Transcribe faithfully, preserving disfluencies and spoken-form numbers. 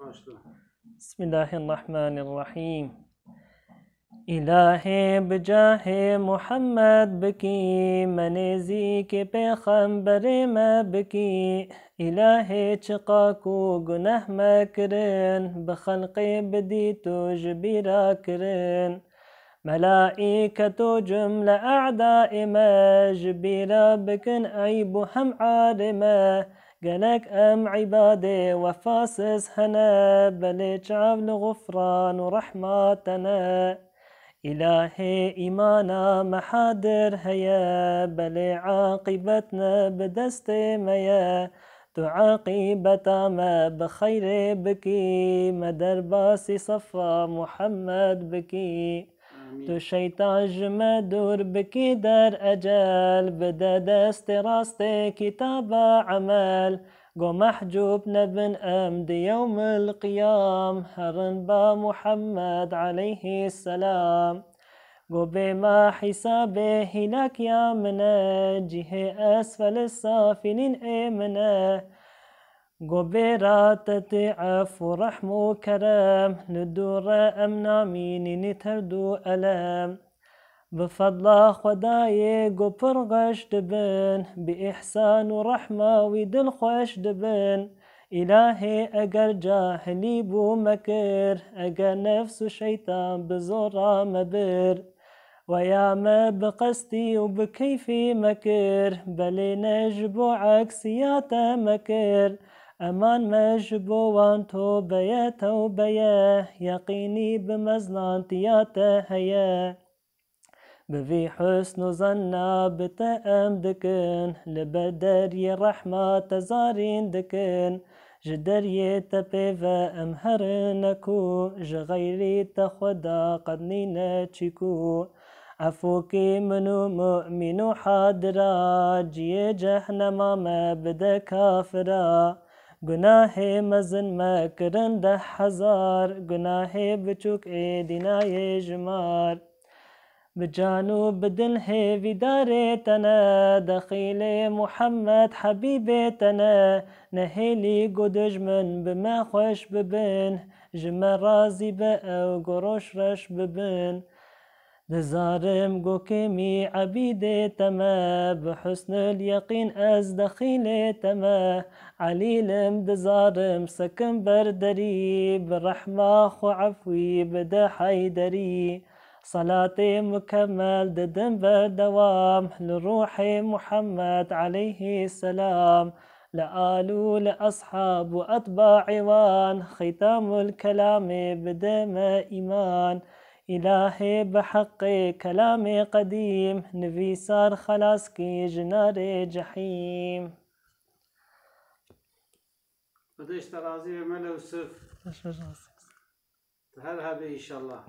Başla. Bismillahirrahmanirrahim. Îlahê bi cahê Muhammed bikî, me nêzîkê pêxemberê me bikî. Îlahê çiqa ku guneh me kirin, bi xelqê bidî tu ji bîra kirin. Melaîket û cumle e'daê me, ji bîra bikin eyb û hem arê me. Gelek em îbadê wefasiz hene, belê çav li xufran û rehma te ne. Îlahê îmana me hadir heye, belê aqîbet ne bi destê me ye. Tu aqîbeta me bi xeyrê bikî, me derbasî sefa Muhammed bikî. Tu şeytan ji me dûr bikî der ecel, bide destê rastê kitaba emel. Go mehcûb nebin em di yewmil qiyam, herin ba Muhammed aleyhisselam. Go bê ma hîsabê hîlakiya min e, cihê esfel safilîn ê min e. Go bêra te tê ef û rehm û kerem, li dû re em namînî nî terd û elem. Bi fedla Xwedayê go pir xweş dibin, bi îhsan û rehma wî dilxweş dibin. Îlahê eger cahilî bû me kir, eger nefs û şeytan bi zora me bir. Weya me bi qestî û bi keyfî me kir, belê ne ji bo eksiya te me kir. Eman me ji bo wan tobeye tewbeye, yeqînî bi mezlantiya te heye. Bi vî husn û zanna bi te em dikin, li ber deriyê rehma te zarîn dikin. Ji deriyê te pêve em herine ku, ji xeyrî te Xweda qet nîne çîkû. Efokî min û mu'mîn û hadira, ciyê cehnema me bide kafira. Gunahê mezin me kirin deh hezar, gunahê biçûk êdî nayê jimar. Bi can û bi dil hêvîdarê te ne, dexîlê Muhammed Hebîbê te ne. Nehêlî ku dijmin bi me xweş bibin, ji me razî be ew ku roj reş bibin. Dizarim ku kêmî ebîdê te me, bi husnul yeqîn ez dexîlê te me. Elîlim dizarim sekim ber derî, bi rehma xwe efwî bide Heyderî. Salatê mukemmel didim berdewam li ruhê Muhammed aleyhisselam, li al û li eshab û etbaê wan, xîtamul kelamê bide me îman. Îlahê bi heqê kelamê qedîm, nivîsar xelas kî ji narê cehîm. Xwedê ji te razî be Mele Yusuf. Baş baş razî. Her hebê inşallah.